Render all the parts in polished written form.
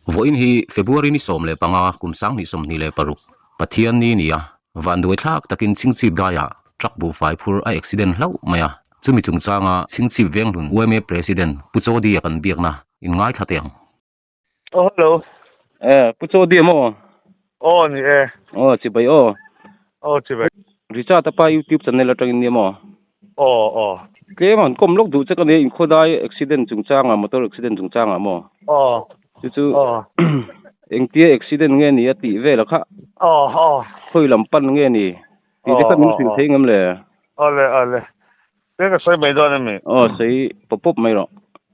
Vawiin hi February ni 15 kum 2026 Pathian ni nia vanduai thlak takin Chingchip daiah truck buhfai phur a accident hlauh mai a, chumi chungchanga Chingchip Venghlun yma President Pu Chawdia kan biakna in ngaithla teh ang. Aw hello. E Pu Chawdia maw? Aw ni e. Aw chibai aw. Aw chibai. Richard a pa YouTube channel atangin nia maw? Aw aw. Tlem an kawm lawk duh che ka nia inkhawdai accident chungchangah motor accident chungchangah maw? Aw. Chu chu engtia accident nge ni a tih vel a kha. Aw aw. Khawi lam pan nge ni tih te kha min hrilh thei ngam le. Awle awle. Te ka sawi mai dawn ami. Aw sawi pawp pawp mai rawh.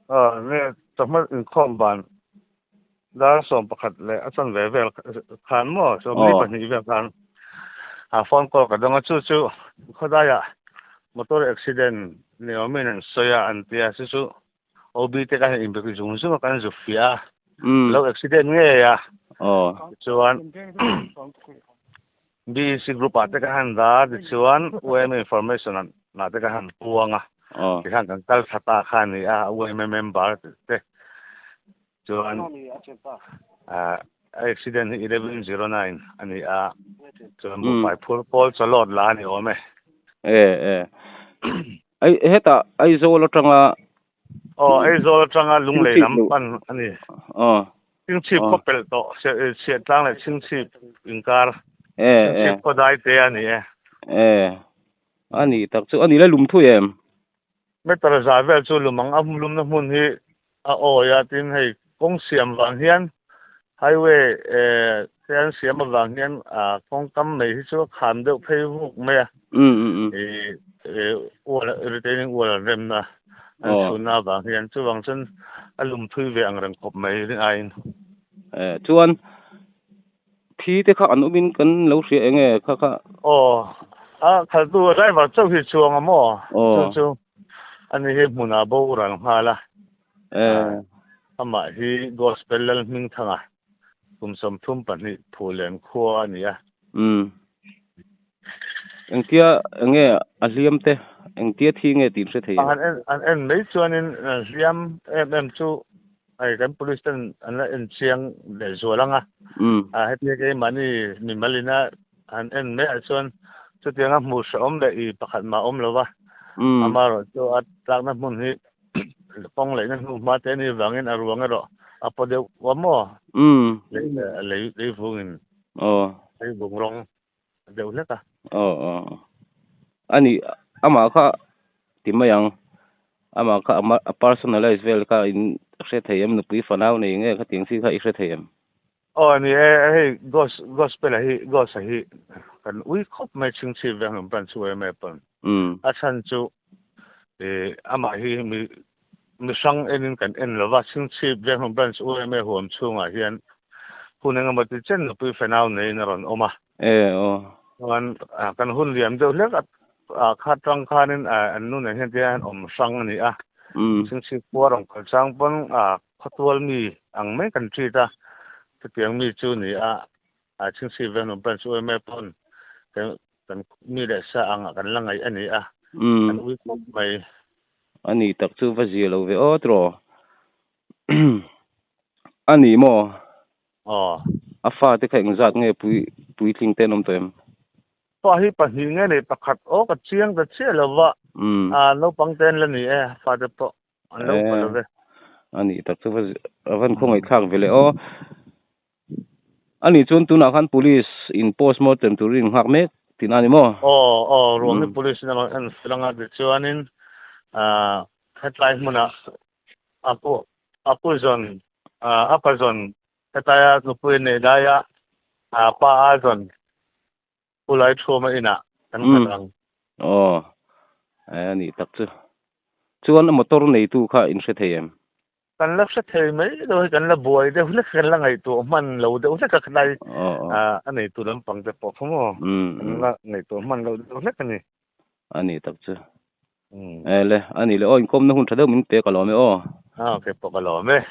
Aw nge chawhma inkhawm ban dar 11 leh a chanve vel khan maw 22 vel khan a phone call ka dawng a chu chu khawdaiah motor accident ni awmin an sawi a an tia chu chu OB te kan inbe zung zung a kan zu fiah a lo accident ngei a chuan BEC group ah te ka han dah tichuan UM information ah te ka han puang a tikhan kan kal thla ta kha a ni a UM member te chuan accident hi 11:09 a ni a chuan buhfai phur pawl chawlawt la a ni awm e. E e. Ai hetah Aizawl atanga Aw Aizawl atanga Lunglei lam pan a ni. Aw. Chingchhip khaw pelh tawh Chhiahtlang leh Chingchhip inkar Chingchhip khaw dai te a ni e. E a ni tak chu a ni le lum thui em? Meter za vel chu lum ang a lumna hmun hi a awi a tin hei kawng siam vang hian highway te an siam avang hian kawng kam mai hi chu a kham deuh phei vuk mai a wall retaining wall an remna an chhunna avang hian chuvang chuan a lum thui ve ang reng khawp mai ring aiin. Chuan thi te kha an awmin kan lo hria eng nge kha kha. Aw a khaltu driver chauh hi chuang a maw chu chu ani hi hmunah boral nghal a. Amah hi Gospel Lalhmingthanga kum 32 Phulen khua a ni a. Umm. Engtia enge a hliam te engtia thi nge tih hre thei em? An en an en mai chuanin hliam em em chu hei kan police ten an la en chiang leh zual ang a. A hetia keimahni mimal ina han en mai ah chuan chutianga hmuh hrehawm leh i pakhat mah awm lo va. Amaherawhchu a tlakna hmun hi Kawng leihna hnu hma te anih vangin a ruang erawh a paw deuh a maw? Lei lei vungin lei vung rawng a deuh hlek a. Aw aw ani amah kha ti mai ang amah kha a personalize vel kha in hre thei em nupui fanau nei nge khatiang chi kha i hre thei em? Aw ni e hei gos gospel a hi gos a hi kan ui khawp mai chhingchhip veng hlawm branch chu em em pawn a chhan chu ih amah hi mi mi hrang enin kan en lova chhingchhip veng hlawm branch u em em huam chhungah hian hun engemaw ti chen nupui fanau neiin a rawn awm a. E aw. Chuan kan hun liam deuh hlek a kha tang khanin an nu nen hian tihian awm hrang a ni a chhingchhip khua rawn kal chang pawn Khawtual mi ang mai kan treat a, chutiang mi chu ni a, a Chhingchhip Venglum Branch yma pawn kan mi leh sa angah kan la ngaih a ni a, kan ui khawp mai. A ni tak chu va zia lo ve aw tiraw? A ni maw? Aw. A fate kha engzat nge pui puitling te an awm tawh em? Fa hi pahnih nge nei pakhat aw ka chiang ta chiah lo va, a naupang te an la ni e fate pawh. An lo pa lo ve. A nih tak chu va a van khawngaih thlak ve le aw. A nih chuan tunah khan police in post mortem turin in nghak mek tihna a ni maw? Aw aw ruang hi police in a rawn en fel anga tichuanin ah hetlai hmunah a pu a pu zawn ah a pa zawn hetlaia nupui a neih laia ah pa a zawn Pu Laithuama inah kan nghat ang. Aw, a nih tak chu. Chuan a motor neitu kha in hre thei em? Kan la hre thei mai lo hi, kan la buai deuh hlek, kan la ngaihtuah hman lo deuh hlek a khatlai a neitu lampang te pawh kha maw kan la ngaihtuah hman lo deuh hlek a ni. A nih tak chu. E le, a nih le aw, inkawmna hun tha deuh min pek a lawm e aw. Aw, kei pawh ka lawm e.